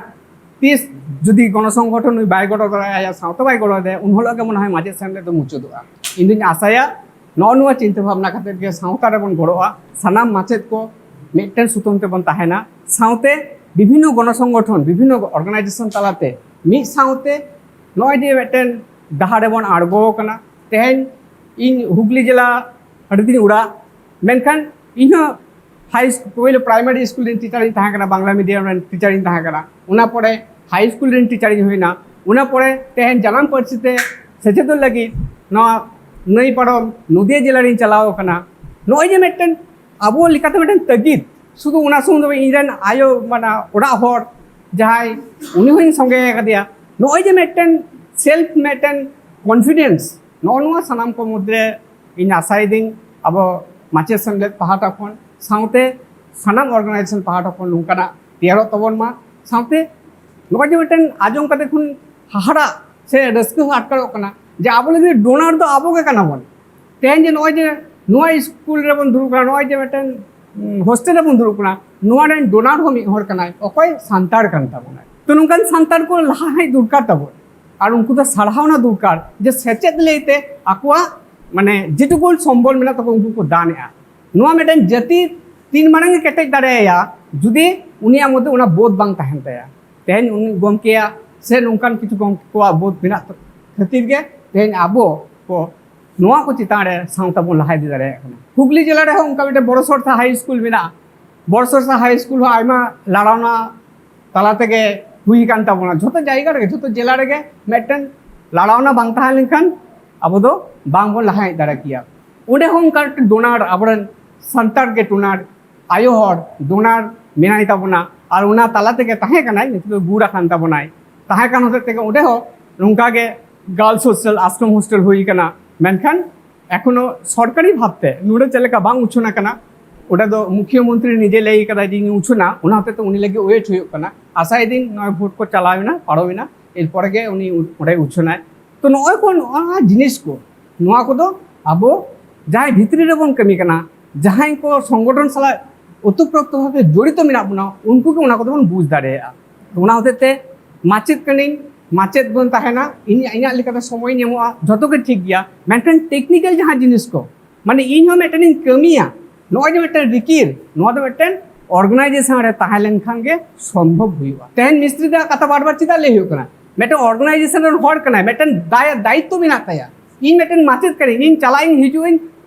ᱛᱤᱥ ᱡᱩᱫᱤ ᱜᱚᱱᱚ ᱥᱚᱝᱜᱚᱴᱷᱚᱱ ᱱᱩᱭ ᱵᱟᱭ ᱜᱚᱲᱚ ᱫᱟᱲᱮᱭᱟᱭᱟ, ᱥᱟᱶᱛᱟ ᱵᱟᱭ ᱜᱚᱲᱚ ᱫᱟᱲᱮᱭᱟᱭᱟ, ᱩᱱ ᱦᱤᱞᱳᱜ ᱜᱮ ᱢᱚᱱᱮ ᱦᱚᱭ ᱢᱟᱪᱮᱫ ᱥᱮᱢᱞᱮᱫ ᱫᱚ ᱢᱩᱪᱟᱹᱫᱚᱜᱼᱟ᱾ ᱤᱧ ᱫᱩᱧ ᱟᱥᱟᱭᱟ ᱱᱚᱜᱼᱚ ᱱᱚᱣᱟ ᱪᱤᱱᱛᱟᱹ ᱵᱷᱟᱵᱽᱱᱟ ᱠᱟᱛᱮ ᱜᱮ ᱥᱟᱶᱛᱟ ᱨᱮᱵᱚᱱ ᱜᱚᱲᱚᱜᱼᱟ, ᱥᱟᱱᱟᱢ ᱢᱟᱪᱮᱫ ᱠᱚ ᱢᱤᱫᱴᱮᱱ ᱥᱩᱛᱟᱹᱢ ᱛᱮᱵᱚᱱ ᱛᱟᱦᱮᱱᱟ, ᱥᱟᱶᱛᱮ ᱵᱤᱵᱷᱤᱱᱱᱚ ᱜᱚᱱᱚ ᱥᱚᱝᱜᱚᱴᱷᱚᱱ, ᱵᱤᱵᱷᱤᱱᱱᱚ organization ᱛᱟᱞᱟᱛᱮ ᱢᱤᱫ ᱥᱟᱶᱛᱮ ᱱᱚᱜᱼᱚᱭ ᱡᱮ ᱢᱤᱫᱴᱮᱱ ᱰᱟᱦᱟᱨ ᱨᱮᱵᱚᱱ ᱟᱬᱜᱚ ᱟᱠᱟᱱᱟ᱾ ᱛᱮᱦᱮᱧ ᱤᱧ ᱦᱩᱜᱽᱞᱤ ᱡᱮᱞᱟ ᱟᱹᱰᱤ ᱫᱤᱱ ᱚᱲᱟᱜ, ᱢᱮᱱᱠᱷᱟᱱ ᱤᱧᱦᱚᱸ ᱦᱟᱭ ᱯᱳᱭᱞᱳ ᱯᱨᱟᱭᱢᱟᱨᱤ ᱥᱠᱩᱞ ᱨᱮᱱ ᱴᱤᱪᱟᱨ ᱤᱧ ᱛᱟᱦᱮᱸ ᱠᱟᱱᱟ, ᱵᱟᱝᱞᱟ ᱢᱤᱰᱤᱭᱟᱢ ᱨᱮᱱ ᱴᱤᱪᱟᱨ ᱤᱧ ᱛᱟᱦᱮᱸ ᱠᱟᱱᱟ, ᱚᱱᱟ ᱯᱚᱨᱮ ᱦᱟᱭ ᱥᱠᱩᱞ ᱨᱮᱱ ᱴᱤᱪᱟᱨ ᱤᱧ ᱦᱩᱭᱱᱟ, ᱚᱱᱟ ᱯᱚᱨᱮ ᱛᱮᱦᱮᱧ ᱡᱟᱱᱟᱢ ᱯᱟᱹᱨᱥᱤ ᱛᱮ ᱥᱮᱪᱮᱫᱚᱜ ᱞᱟᱹᱜᱤᱫ ᱱᱚᱣᱟ ᱱᱟᱹᱭ ᱯᱟᱨᱚᱢ ᱱᱚᱫᱤᱭᱟ ᱡᱮᱞᱟ ᱨᱤᱧ ᱪᱟᱞᱟᱣ ᱟᱠᱟᱱᱟ᱾ ᱱᱚᱜᱼᱚᱭ ᱡᱮ ᱢᱤᱫᱴᱮᱱ ᱟᱵᱚ ᱞᱮᱠᱟᱛᱮ ᱢᱤᱫᱴᱮᱱ ᱛᱟᱹᱜᱤᱫ, ᱥᱩᱫᱷᱩ ᱚᱱᱟ ᱥᱩᱢᱩᱝ ᱫᱚ ᱵᱟᱝ, ᱤᱧ ᱨᱮᱱ ᱟᱭᱳ, ᱢᱟᱱᱮ ᱚᱲᱟᱜ ᱦᱚᱲ ᱡᱟᱦᱟᱸᱭ, ᱩᱱᱤ ᱦᱚᱸᱧ ᱥᱚᱸᱜᱮ ᱟᱠᱟᱫᱮᱭᱟ᱾ ᱱᱚᱜᱼᱚᱭ ᱡᱮ ᱢᱤᱫᱴᱮᱱ ᱥᱮᱞᱯ, ᱢᱤᱫᱴᱮᱱ ᱠᱚᱱᱯᱷᱤᱰᱮᱱᱥ, ᱱᱚᱜᱼᱚ ᱱᱚᱣᱟ ᱥᱟᱱᱟᱢ ᱠᱚ ᱢᱩᱫᱽᱨᱮ ᱤᱧ ᱟᱥᱟᱭᱮᱫᱟᱹᱧ ᱟᱵᱚ ᱢᱟᱪᱮᱫ ᱥᱮᱢᱞᱮᱫ ᱯᱟᱦᱴᱟ ᱠᱷᱚᱱ, ᱥᱟᱶᱛᱮ ᱥᱟᱱᱟᱢ ᱚᱨᱜᱟᱱᱟᱭᱡᱮᱥᱚᱱ ᱯᱟᱦᱴᱟ ᱠᱷᱚᱱ ᱱᱚᱝᱠᱟᱱᱟᱜ ᱛᱮᱭᱟᱨᱚᱜ ᱛᱟᱵᱚᱱ ᱢᱟ᱾ ᱥᱟᱶᱛᱮ ᱱᱚᱜᱼᱚᱭ ᱡᱮ ᱢᱤᱫᱴᱮᱱ ᱟᱸᱡᱚᱢ ᱠᱟᱛᱮ ᱠᱷᱚᱱ ᱦᱟᱦᱟᱲᱟᱜ ᱥᱮ ᱨᱟᱹᱥᱠᱟᱹ ᱦᱚᱸ ᱟᱴᱠᱟᱨᱚᱜ ᱠᱟᱱᱟ ᱡᱮ ᱟᱵᱚ ᱞᱟᱹᱜᱤᱫ ᱰᱳᱱᱟᱨ ᱫᱚ ᱟᱵᱚ ᱜᱮ ᱠᱟᱱᱟ ᱵᱚᱱ᱾ ᱛᱮᱦᱮᱧ ᱡᱮ ᱱᱚᱜᱼᱚᱭ ᱡᱮ ᱱᱚᱣᱟ ᱥᱠᱩᱞ ᱨᱮᱵᱚᱱ ᱫᱩᱲᱩᱵ ᱠᱟᱱᱟ, ᱱᱚᱜᱼᱚᱭ ᱡᱮ ᱢᱤᱫᱴᱮᱱ ᱦᱳᱥᱴᱮᱞ ᱨᱮᱵᱚᱱ ᱫᱩᱲᱩᱵ ᱠᱟᱱᱟ, ᱱᱚᱣᱟ ᱨᱮᱱ ᱰᱳᱱᱟᱨ ᱦᱚᱸ ᱢᱤᱫ ᱦᱚᱲ ᱠᱟᱱᱟᱭ, ᱚᱠᱚᱭ? ᱥᱟᱱᱛᱟᱲ ᱠᱟᱱ ᱛᱟᱵᱚᱱᱟᱭ᱾ ᱛᱚ ᱱᱚᱝᱠᱟᱱ ᱥᱟᱱᱛᱟᱲ ᱠᱚ ᱞᱟᱦᱟ ᱦᱮᱡ ᱫᱚᱨᱠᱟᱨ ᱛᱟᱵᱚᱱ, ᱟᱨ ᱩᱱᱠᱩ ᱫᱚ ᱥᱟᱨᱦᱟᱣᱱᱟ ᱫᱚᱨᱠᱟᱨ ᱡᱮ ᱥᱮᱪᱮᱫ ᱞᱟᱹᱭᱛᱮ ᱟᱠᱚᱣᱟᱜ ᱢᱟᱱᱮ ᱡᱮᱴᱩᱠᱩ ᱥᱚᱢᱵᱚᱞ ᱢᱮᱱᱟᱜ ᱛᱟᱠᱚᱣᱟ ᱩᱱᱠᱩ ᱠᱚ ᱫᱟᱱᱮᱜᱼᱟ᱾ ᱱᱚᱣᱟ ᱢᱤᱫᱴᱮᱱ ᱡᱟᱹᱛᱤ ᱛᱤᱱ ᱢᱟᱨᱟᱝ ᱮ ᱠᱮᱴᱮᱡ ᱫᱟᱲᱮᱭᱟᱭᱟ ᱡᱩᱫᱤ ᱩᱱᱤᱭᱟᱜ ᱢᱚᱫᱽᱫᱷᱮ ᱚᱱᱟ ᱵᱳᱫᱷ ᱵᱟᱝ ᱛᱟᱦᱮᱱ ᱛᱟᱭᱟ᱾ ᱛᱮᱦᱮᱧ ᱩᱱᱤ ᱜᱚᱢᱠᱮᱭᱟᱜ ᱥᱮ ᱱᱚᱝᱠᱟᱱ ᱠᱤᱪᱷᱩ ᱜᱚᱢᱠᱮ ᱠᱚᱣᱟᱜ ᱵᱳᱫᱷ ᱢᱮᱱᱟᱜ ᱠᱷᱟᱹᱛᱤᱨ ᱜᱮ ᱛᱮᱦᱮᱧ ᱟᱵᱚ ᱠᱚ ᱱᱚᱣᱟ ᱠᱚ ᱪᱮᱛᱟᱱ ᱨᱮ ᱥᱟᱶᱛᱟ ᱵᱚᱱ ᱞᱟᱦᱟ ᱤᱫᱤ ᱫᱟᱲᱮᱭᱟᱜ ᱠᱟᱱᱟ᱾ ᱦᱩᱜᱽᱞᱤ ᱡᱮᱞᱟ ᱨᱮᱦᱚᱸ ᱚᱱᱠᱟ ᱢᱤᱫᱴᱮᱱ ᱵᱚᱲᱚ ᱥᱚᱨᱛᱟ ᱦᱟᱭ ᱥᱠᱩᱞ ᱢᱮᱱᱟᱜᱼᱟ᱾ ᱵᱚᱲᱚ ᱥᱚᱨᱛᱟ ᱦᱟᱭ ᱥᱠᱩᱞ ᱦᱚᱸ ᱟᱭᱢᱟ ᱞᱟᱲᱟᱣᱱᱟ ᱛᱟᱞᱟ ᱛᱮᱜᱮ ᱦᱩᱭ ᱟᱠᱟᱱ ᱛᱟᱵᱚᱱᱟ᱾ ᱡᱷᱚᱛᱚ ᱡᱟᱭᱜᱟ ᱨᱮᱜᱮ, ᱡᱷᱚᱛᱚ ᱡᱮᱞᱟ ᱨᱮᱜᱮ ᱢᱤᱫᱴᱮᱱ ᱞᱟᱲᱟᱣᱱᱟ ᱵᱟᱝ ᱛᱟᱦᱮᱸ ᱞᱮᱱᱠᱷᱟᱱ ᱟᱵᱚ ᱫᱚ ᱵᱟᱝ ᱵᱚᱱ ᱞᱟᱦᱟ ᱦᱮᱡ ᱫᱟᱲᱮ ᱠᱮᱭᱟ᱾ ᱚᱸᱰᱮ ᱦᱚᱸ ᱚᱱᱠᱟ ᱢᱤᱫᱴᱮᱱ ᱰᱳᱱᱟᱨ, ᱟᱵᱚᱨᱮᱱ ᱥᱟᱱᱛᱟᱲ ᱜᱮ ᱰᱳᱱᱟᱨ, ᱟᱭᱳ ᱦᱚᱲ ᱰᱳᱱᱟᱨ ᱢᱮᱱᱟᱭ ᱛᱟᱵᱚᱱᱟ, ᱟᱨ ᱚᱱᱟ ᱛᱟᱞᱟ ᱛᱮᱜᱮ ᱛᱟᱦᱮᱸ ᱠᱟᱱᱟᱭ, ᱱᱤᱛᱚᱜ ᱫᱚ ᱜᱩᱨ ᱟᱠᱟᱱ ᱛᱟᱵᱚᱱᱟᱭ᱾ ᱛᱟᱦᱮᱸ ᱠᱟᱱ ᱦᱚᱛᱮᱡ ᱛᱮᱜᱮ ᱚᱸᱰᱮ ᱦᱚᱸ ᱱᱚᱝᱠᱟ ᱜᱮ ᱜᱟᱨᱞᱥ ᱦᱳᱥᱴᱮᱞ, ᱟᱥᱨᱚᱢ ᱦᱳᱥᱴᱮᱞ ᱦᱩᱭ ᱠᱟᱱᱟ, ᱢᱮᱱᱠᱷᱟᱱ ᱮᱠᱷᱚᱱᱳ ᱥᱚᱨᱠᱟᱨᱤ ᱵᱷᱟᱵᱽᱛᱮ ᱱᱚᱰᱮ ᱪᱮᱫ ᱞᱮᱠᱟ ᱵᱟᱝ ᱩᱪᱷᱟᱹᱱ ᱟᱠᱟᱱᱟ, ᱚᱸᱰᱮ ᱫᱚ ᱢᱩᱠᱷᱭᱟᱹ ᱢᱚᱱᱛᱨᱤ ᱱᱤᱡᱮ ᱞᱟᱹᱭ ᱠᱟᱫᱟᱭ ᱡᱮ ᱤᱧ ᱩᱪᱷᱟᱹᱱᱟ, ᱚᱱᱟ ᱦᱚᱛᱮᱡ ᱛᱮ ᱩᱱᱤ ᱞᱟᱹᱜᱤᱫ ᱣᱮᱴ ᱦᱩᱭᱩᱜ ᱠᱟᱱᱟ᱾ ᱟᱥᱟᱭᱮᱫᱟᱹᱧ ᱱᱚᱜᱼᱚᱭ ᱵᱷᱳᱴ ᱠᱚ ᱪᱟᱞᱟᱣ ᱮᱱᱟ, ᱯᱟᱨᱚᱢ ᱮᱱᱟ, ᱮᱨᱯᱚᱨᱮ ᱜᱮ ᱩᱱᱤ ᱚᱸᱰᱮ ᱩᱪᱷᱟᱹᱱᱟᱭ᱾ ᱛᱚ ᱱᱚᱜᱼᱚᱭ ᱠᱚ ᱱᱚᱣᱟ ᱡᱤᱱᱤᱥ ᱠᱚ, ᱱᱚᱣᱟ ᱠᱚᱫᱚ ᱟᱵᱚ ᱡᱟᱦᱟᱸᱭ ᱵᱷᱤᱛᱨᱤ ᱨᱮᱵᱚᱱ ᱠᱟᱹᱢᱤ ᱠᱟᱱᱟ, ᱡᱟᱦᱟᱸᱭ ᱠᱚ ᱥᱚᱝᱜᱚᱴᱷᱚᱱ ᱥᱟᱞᱟᱜ ᱳᱛᱯᱨᱳᱛᱯᱨᱳᱛ ᱵᱷᱟᱵᱮ ᱡᱚᱲᱤᱛᱚ ᱢᱮᱱᱟᱜ ᱵᱚᱱᱟ, ᱩᱱᱠᱩ ᱜᱮ ᱚᱱᱟ ᱠᱚᱫᱚ ᱵᱚᱱ ᱵᱩᱡᱽ ᱫᱟᱲᱮᱭᱟᱜᱼᱟ᱾ ᱚᱱᱟ ᱦᱚᱛᱮᱡ ᱛᱮ ᱢᱟᱪᱮᱫ ᱠᱟᱹᱱᱟᱹᱧ, ᱢᱟᱪᱮᱫ ᱵᱚᱱ ᱛᱟᱦᱮᱱᱟ, ᱤᱧ ᱤᱧᱟᱹᱜ ᱞᱮᱠᱟᱛᱮ ᱥᱚᱢᱚᱭ ᱧᱟᱢᱚᱜᱼᱟ, ᱡᱷᱚᱛᱚ ᱜᱮ ᱴᱷᱤᱠ ᱜᱮᱭᱟ, ᱢᱮᱱᱠᱷᱟᱱ ᱴᱮᱠᱱᱤᱠᱮᱞ ᱡᱟᱦᱟᱸ ᱡᱤᱱᱤᱥ ᱠᱚ, ᱢᱟᱱᱮ ᱤᱧ ᱦᱚᱸ ᱢᱤᱫᱴᱮᱱᱤᱧ ᱠᱟᱹᱢᱤᱭᱟ, ᱱᱚᱜᱼᱚᱭ ᱡᱮ ᱢᱤᱫᱴᱮᱱ ᱨᱤᱠᱤᱨ, ᱱᱚᱣᱟ ᱫᱚ ᱢᱤᱫᱴᱮᱱ ᱚᱨᱜᱟᱱᱟᱭᱡᱮᱥᱚᱱ ᱨᱮ ᱛᱟᱦᱮᱸ ᱞᱮᱱᱠᱷᱟᱱ ᱜᱮ ᱥᱚᱢᱵᱷᱚᱵ ᱦᱩᱭᱩᱜᱼᱟ᱾ ᱛᱮᱦᱮᱧ ᱢᱤᱥᱛᱨᱤ ᱫᱚ ᱠᱟᱛᱷᱟ ᱵᱟᱨ ᱵᱟᱨ ᱪᱮᱫᱟᱜ ᱞᱟᱹᱭ ᱦᱩᱭᱩᱜ ᱠᱟᱱᱟ? ᱢᱤᱫᱴᱮᱱ ᱚᱨᱜᱟᱱᱟᱭᱡᱮᱥᱚᱱ ᱨᱮᱱ ᱦᱚᱲ ᱠᱟᱱᱟᱭ, ᱢᱤᱫᱴᱮᱱ ᱫᱟᱭ ᱫᱟᱭᱤᱛᱛᱚ ᱢᱮᱱᱟᱜ ᱛᱟᱭᱟ᱾ ᱤᱧ ᱢᱤᱫᱴᱮᱱ ᱢᱟᱪᱮᱫ ᱠᱟᱹᱱᱟᱹᱧ, ᱤᱧ ᱪᱟᱞᱟᱜ ᱤᱧ ᱦᱤᱡᱩᱜ ᱟᱹᱧ,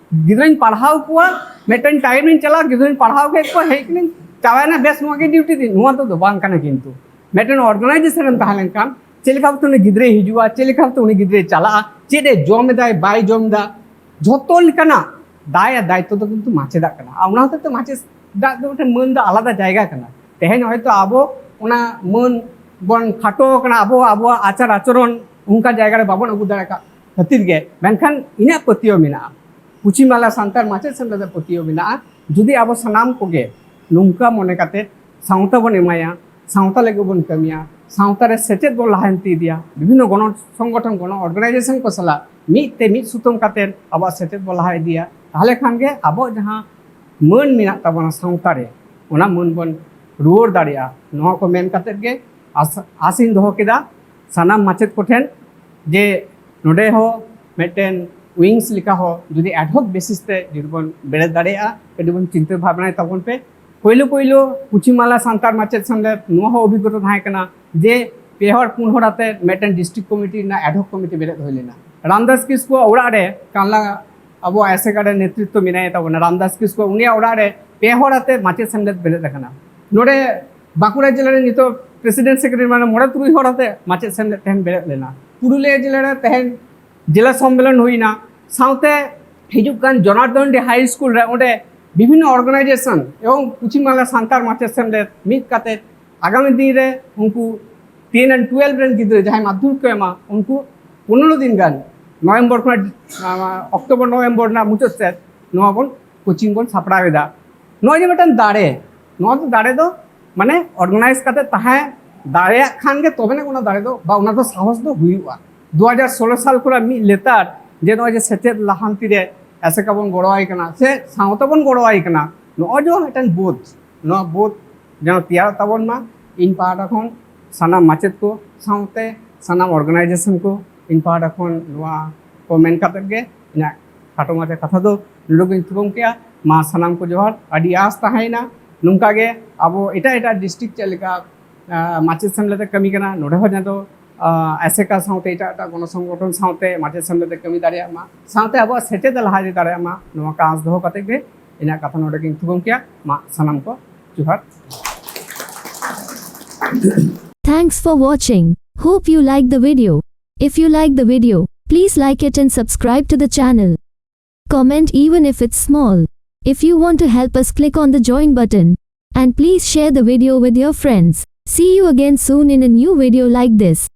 ᱜᱤᱫᱽᱨᱟᱹᱧ ᱯᱟᱲᱦᱟᱣ ᱠᱚᱣᱟ, ᱢᱤᱫᱴᱮᱱ ᱴᱟᱭᱤᱢ ᱤᱧ ᱪᱟᱞᱟᱜᱼᱟ, ᱜᱤᱫᱽᱨᱟᱹᱧ ᱯᱟᱲᱦᱟᱣ ᱠᱮᱫ ᱠᱚᱣᱟ, ᱦᱮᱡ ᱠᱟᱹᱱᱟᱹᱧ, ᱪᱟᱵᱟᱭᱮᱱᱟ, ᱵᱮᱥ, ᱱᱚᱣᱟ ᱜᱮ ᱰᱤᱭᱩᱴᱤ ᱛᱤᱧ᱾ ᱱᱚᱣᱟ ᱫᱚ ᱵᱟᱝ ᱠᱟᱱᱟ᱾ ᱠᱤᱱᱛᱩ ᱢᱤᱫᱴᱮᱱ ᱚᱨᱜᱟᱱᱟᱭᱡᱮᱥᱚᱱ ᱨᱮᱢ ᱛᱟᱦᱮᱸ ᱞᱮᱱᱠᱷᱟᱱ ᱪᱮᱫ ᱞᱮᱠᱟ ᱵᱷᱟᱵᱛᱮ ᱩᱱᱤ ᱜᱤᱫᱽᱨᱟᱹᱭ ᱦᱤᱡᱩᱜᱼᱟ, ᱪᱮᱫ ᱞᱮᱠᱟ ᱵᱷᱟᱵᱛᱮ ᱩᱱᱤ ᱜᱤᱫᱽᱨᱟᱹᱭ ᱪᱟᱞᱟᱜᱼᱟ, ᱪᱮᱫ ᱮ ᱡᱚᱢ ᱮᱫᱟᱭ ᱵᱟᱭ ᱡᱚᱢ ᱮᱫᱟ, ᱡᱷᱚᱛᱚ ᱞᱮᱠᱟᱱᱟᱜ ᱫᱟᱭ ᱟᱨ ᱫᱟᱭᱤᱛᱛᱚ ᱫᱚ ᱠᱤᱱᱛᱩ ᱢᱟᱪᱮᱫᱟᱜ ᱠᱟᱱᱟ᱾ ᱟᱨ ᱚᱱᱟ ᱦᱚᱛᱮᱡ ᱛᱮ ᱢᱟᱪᱮᱫᱟᱜ ᱫᱚ ᱢᱤᱫᱴᱮᱱ ᱢᱟᱹᱱ ᱫᱚ ᱟᱞᱟᱫᱟ ᱡᱟᱭᱜᱟ ᱠᱟᱱᱟ᱾ ᱛᱮᱦᱮᱧ ᱦᱚᱭᱛᱳ ᱟᱵᱚ ᱚᱱᱟ ᱢᱟᱹᱱ ᱵᱚᱱ ᱠᱷᱟᱴᱚ ᱟᱠᱟᱱᱟ, ᱟᱵᱚ ᱟᱵᱚᱣᱟᱜ ᱟᱪᱟᱨ ᱟᱪᱚᱨᱚᱱ ᱚᱱᱠᱟ ᱡᱟᱭᱜᱟ ᱨᱮ ᱵᱟᱵᱚᱱ ᱟᱹᱜᱩ ᱫᱟᱲᱮ ᱠᱟᱜ ᱠᱷᱟᱹᱛᱤᱨ ᱜᱮ, ᱢᱮᱱᱠᱷᱟᱱ ᱤᱧᱟᱹᱜ ᱯᱟᱹᱛᱭᱟᱹᱣ ᱢᱮᱱᱟᱜᱼᱟ, ᱯᱚᱪᱷᱤᱢ ᱵᱟᱝᱞᱟ ᱥᱟᱱᱛᱟᱲ ᱢᱟᱪᱮᱫ ᱥᱮᱢᱞᱮᱫ ᱨᱮ ᱯᱟᱹᱛᱭᱟᱹᱣ ᱢᱮᱱᱟᱜᱼᱟ᱾ ᱡᱩᱫᱤ ᱟᱵᱚ ᱥᱟᱱᱟᱢ ᱠᱚᱜᱮ ᱱᱚᱝᱠᱟ ᱢᱚᱱᱮ ᱠᱟᱛᱮ ᱥᱟᱶᱛᱟ ᱵᱚᱱ ᱮᱢᱟᱭᱟ, ᱥᱟᱶᱛᱟ ᱞᱟᱹᱜᱤᱫ ᱵᱚᱱ ᱠᱟᱹᱢᱤᱭᱟ, ᱥᱟᱶᱛᱟ ᱨᱮ ᱥᱮᱪᱮᱫ ᱵᱚᱱ ᱞᱟᱦᱟᱱᱛᱤ ᱤᱫᱤᱭᱟ, ᱵᱤᱵᱷᱤᱱᱱᱚ ᱜᱚᱱᱚ ᱥᱚᱝᱜᱚᱴᱷᱚᱱ, ᱜᱚᱱᱚ ᱚᱨᱜᱟᱱᱟᱭᱡᱮᱥᱚᱱ ᱠᱚ ᱥᱟᱞᱟᱜ ᱢᱤᱫ ᱛᱮ ᱢᱤᱫ ᱥᱩᱛᱟᱹᱢ ᱠᱟᱛᱮ ᱟᱵᱚᱣᱟᱜ ᱥᱮᱪᱮᱫ ᱵᱚᱱ ᱞᱟᱦᱟ ᱤᱫᱤᱭᱟ, ᱛᱟᱦᱚᱞᱮ ᱠᱷᱟᱱ ᱜᱮ ᱟᱵᱚᱣᱟᱜ ᱡᱟᱦᱟᱸ ᱢᱟᱹᱱ ᱢᱮᱱᱟᱜ ᱛᱟᱵᱚᱱᱟ ᱥᱟᱶᱛᱟ ᱨᱮ, ᱚᱱᱟ ᱢᱟᱹᱱ ᱵᱚᱱ ᱨᱩᱣᱟᱹᱲ ᱫᱟᱲᱮᱭᱟᱜᱼᱟ᱾ ᱱᱚᱣᱟ ᱠᱚ ᱢᱮᱱ ᱠᱟᱛᱮ ᱜᱮ ᱟᱥ-, ᱟᱥᱤᱧ ᱫᱚᱦᱚ ᱠᱮᱫᱟ ᱥᱟᱱᱟᱢ ᱢᱟᱪᱮᱫ ᱠᱚᱴᱷᱮᱱ ᱡᱮ ᱱᱚᱰᱮ ᱦᱚᱸ ᱢᱤᱫᱴᱮᱱ ᱣᱤᱝᱥ ᱞᱮᱠᱟ ᱦᱚᱸ ᱡᱩᱫᱤ ᱮᱰᱦᱚᱠ ᱵᱮᱥᱤᱥ ᱛᱮ ᱡᱩᱫᱤ ᱵᱚᱱ ᱵᱮᱨᱮᱫ ᱫᱟᱲᱮᱭᱟᱜᱼᱟ, ᱠᱟᱹᱴᱤᱡ ᱵᱚᱱ ᱪᱤᱱᱛᱟᱹ ᱵᱷᱟᱵᱽᱱᱟᱭ ᱛᱟᱵᱚᱱ ᱯᱮ᱾ ᱯᱳᱭᱞᱳ ᱯᱳᱭᱞᱳ ᱯᱚᱪᱷᱤᱢ ᱵᱟᱝᱞᱟ ᱥᱟᱱᱛᱟᱲ ᱢᱟᱪᱮᱫ ᱥᱮᱢᱞᱮᱫ ᱱᱚᱣᱟ ᱦᱚᱸ ᱚᱵᱷᱤᱜᱽᱜᱚᱛᱟ ᱛᱟᱦᱮᱸ ᱠᱟᱱᱟ ᱡᱮ ᱯᱮ ᱦᱚᱲ ᱯᱩᱱ ᱦᱚᱲ ᱟᱛᱮ ᱢᱤᱫᱴᱮᱱ ᱰᱤᱥᱴᱨᱤᱠᱴ ᱠᱚᱢᱤᱴᱤ ᱨᱮᱱᱟᱜ ᱮᱰᱦᱚᱠ ᱠᱚᱢᱤᱴᱤ ᱵᱮᱨᱮᱫ ᱦᱩᱭ ᱞᱮᱱᱟ᱾ ᱨᱟᱢᱫᱟᱥ ᱠᱤᱥᱠᱩᱣᱟᱜ ᱚᱲᱟᱜ ᱨᱮ ᱠᱟᱱᱞᱟ ᱟᱵᱚᱣᱟᱜ ᱮᱥᱮᱠᱟ ᱨᱮ ᱱᱮᱛᱨᱤᱛᱵ ᱢᱮᱱᱟᱭ ᱛᱟᱵᱚᱱᱟ, ᱨᱟᱢᱫᱟᱥ ᱠᱤᱥᱠᱩ, ᱩᱱᱤᱭᱟᱜ ᱚᱲᱟᱜ ᱨᱮ ᱯᱮ ᱦᱚᱲ ᱟᱛᱮ ᱢᱟᱪᱮᱫ ᱥᱮᱢᱞᱮᱫ ᱵᱮᱨᱮᱫ ᱟᱠᱟᱱᱟ᱾ ᱱᱚᱰᱮ ᱵᱟᱸᱠᱩᱲᱟ ᱡᱮᱞᱟ ᱨᱮ ᱱᱤᱛᱚᱜ ᱯᱨᱮᱥᱤᱰᱮᱱᱴ ᱥᱮᱠᱨᱮᱴᱟᱨᱤ, ᱢᱟᱱᱮ ᱢᱚᱬᱮ ᱛᱩᱨᱩᱭ ᱦᱚᱲ ᱟᱛᱮ ᱢᱟᱪᱮᱫ ᱥᱮᱢᱞᱮᱫ ᱛᱮᱦᱮᱧ ᱵᱮᱨᱮᱫ ᱞᱮᱱᱟ᱾ ᱯᱩᱨᱩᱞᱤᱭᱟᱹ ᱡᱮᱞᱟ ᱨᱮ ᱛᱮᱦᱮᱧ ᱡᱮᱞᱟ ᱥᱚᱢᱢᱮᱞᱚᱱ ᱦᱩᱭᱱᱟ, ᱥᱟᱶᱛᱮ ᱦᱤᱡᱩᱜ ᱠᱟᱱ ᱡᱚᱱᱟᱨᱫᱚᱱᱰᱤ ᱦᱟᱭ ᱥᱠᱩᱞ ᱨᱮ ᱚᱸᱰᱮ ᱵᱤᱵᱷᱤᱱᱱᱚ ᱚᱨᱜᱟᱱᱟᱭᱡᱮᱥᱚᱱ ᱮᱵᱚᱝ ᱯᱚᱪᱷᱤᱢ ᱵᱟᱝᱞᱟ ᱥᱟᱱᱛᱟᱲ ᱢᱟᱪᱮᱫ ᱥᱮᱢᱞᱮᱫ ᱢᱤᱫ ᱠᱟᱛᱮ ᱟᱜᱟᱢᱤ ᱫᱤᱱ ᱨᱮ ᱩᱱᱠᱩ ᱴᱮᱱ and twelve ᱨᱮᱱ ᱜᱤᱫᱽᱨᱟᱹ ᱡᱟᱦᱟᱸᱭ ᱢᱟᱫᱽᱫᱷᱚᱢᱤᱠ ᱠᱚ ᱮᱢᱟ, ᱩᱱᱠᱩ ᱯᱚᱱᱨᱚ ᱫᱤᱱ ᱜᱟᱱ ᱱᱚᱵᱷᱮᱢᱵᱚᱨ ᱠᱷᱚᱱᱟᱜ ᱚᱠᱴᱳᱵᱚᱨ ᱱᱚᱵᱷᱮᱢᱵᱚᱨ ᱨᱮᱱᱟᱜ ᱢᱩᱪᱟᱹᱫ ᱥᱮᱫ ᱱᱚᱣᱟ ᱵᱚᱱ ᱠᱳᱪᱤᱝ ᱵᱚᱱ ᱥᱟᱯᱲᱟᱣ ᱮᱫᱟ᱾ ᱱᱚᱜᱼᱚᱭ ᱡᱮ ᱢᱤᱫᱴᱟᱝ ᱫᱟᱲᱮ, ᱱᱚᱣᱟ ᱫᱚ ᱫᱟᱲᱮ ᱫᱚ ᱢᱟᱱᱮ ᱚᱨᱜᱟᱱᱟᱭᱤᱡᱽ ᱠᱟᱛᱮ ᱛᱟᱦᱮᱸ ᱫᱟᱲᱮᱭᱟᱜ ᱠᱷᱟᱱ ᱜᱮ ᱛᱚᱵᱮᱱᱟᱜ ᱚᱱᱟ ᱫᱟᱲᱮ ᱫᱚ ᱵᱟ ᱚᱱᱟ ᱫᱚ ᱥᱟᱦᱚᱥ ᱫᱚ ᱦᱩᱭᱩᱜᱼᱟ᱾ ᱫᱩ ᱦᱟᱡᱟᱨ ᱥᱳᱞᱳ ᱥᱟᱞ ᱠᱷᱚᱱᱟᱜ ᱢᱤᱫ ᱞᱮᱛᱟᱲ ᱡᱮ ᱱᱚᱜᱼᱚᱭ ᱡᱮ ᱥᱮᱪᱮᱫ ᱞᱟᱦᱟᱱᱛᱤ ᱨᱮ ᱟᱥᱮᱠᱟ ᱵᱚᱱ ᱜᱚᱲᱚ ᱟᱭ ᱠᱟᱱᱟ ᱥᱮ ᱥᱟᱶᱛᱟ ᱵᱚᱱ ᱜᱚᱲᱚ ᱟᱭ ᱠᱟᱱᱟ, ᱱᱚᱜᱼᱚᱭ ᱡᱮ ᱢᱤᱫᱴᱟᱝ ᱵᱳᱫᱷ, ᱱᱚᱣᱟ ᱵᱳᱫᱷ ᱡᱮᱱᱚ ᱛᱮᱭᱟᱨ ᱛᱟᱵᱚᱱ ᱢᱟ᱾ ᱤᱧ ᱯᱟᱦᱴᱟ ᱠᱷᱚᱱ ᱥᱟᱱᱟᱢ ᱢᱟᱪᱮᱫ ᱠᱚ ᱥᱟᱶᱛᱮ ᱥᱟᱱᱟᱢ ᱚᱨᱜᱟᱱᱟᱭᱡᱮᱥᱚᱱ ᱠᱚ ᱤᱧ ᱯᱟᱦᱴᱟ ᱠᱷᱚᱱ ᱱᱚᱣᱟ ᱠᱚ ᱢᱮᱱ ᱠᱟᱛᱮᱫ ᱜᱮ ᱤᱧᱟᱹᱜ ᱠᱷᱟᱴᱚ ᱢᱟᱪᱷᱟ ᱠᱟᱛᱷᱟ ᱫᱚ ᱱᱚᱰᱮ ᱜᱤᱧ ᱛᱷᱩᱠᱟᱹᱢ ᱠᱮᱜᱼᱟ᱾ ᱢᱟ ᱥᱟᱱᱟᱢ ᱠᱚ ᱡᱚᱦᱟᱨ᱾ ᱟᱹᱰᱤ ᱟᱸᱥ ᱛᱟᱦᱮᱸᱭᱮᱱᱟ ᱱᱚᱝᱠᱟ ᱜᱮ ᱟᱵᱚ ᱮᱴᱟᱜ ᱮᱴᱟᱜ ᱰᱤᱥᱴᱨᱤᱠᱴ ᱪᱮᱫ ᱞᱮᱠᱟ ᱟᱸ, ᱢᱟᱪᱮᱫ ᱥᱮᱢᱞᱮᱫ ᱮ ᱠᱟᱹᱢᱤ ᱠᱟᱱᱟ, ᱱᱚᱰᱮ ᱦᱚᱸ ᱡᱟᱦᱟᱸ ᱫᱚ ᱟᱸ, ᱟᱥᱮᱠᱟ ᱥᱟᱶᱛᱮ ᱮᱴᱟᱜ ᱮᱴᱟᱜ ᱜᱚᱱᱚ ᱥᱚᱝᱜᱚᱴᱷᱚᱱ ᱥᱟᱶᱛᱮ ᱢᱟᱪᱮᱫ ᱥᱮᱢᱞᱮᱫ ᱮ ᱠᱟᱹᱢᱤ ᱫᱟᱲᱮᱭᱟᱜ ᱢᱟ, ᱥᱟᱶᱛᱮ ᱟᱵᱚᱣᱟᱜ ᱥᱮᱪᱮᱫ ᱮ ᱞᱟᱦᱟ ᱤᱫᱤ ᱫᱟᱲᱮᱭᱟᱜ ᱢᱟ, ᱱᱚᱣᱟ ᱠᱚ ᱟᱸᱥ ᱫᱚᱦᱚ ᱠᱟᱛᱮ ᱜᱮ ᱤᱧᱟᱹᱜ ᱠᱟᱛᱷᱟ ᱱᱚᱰᱮ ᱜᱤᱧ ᱛᱷᱩᱠᱟᱹᱢ ᱠᱮᱜᱼᱟ᱾ ᱢᱟ ᱥᱟᱱᱟᱢ ᱠᱚ ᱡᱚᱦᱟᱨ᱾ Thanks for watching. Hope you like the video. If you like the video, please like it and subscribe to the channel. Comment even if it's small. If you want to help us, click on the join button. And please share the video with your friends. See you again soon in a new video like this.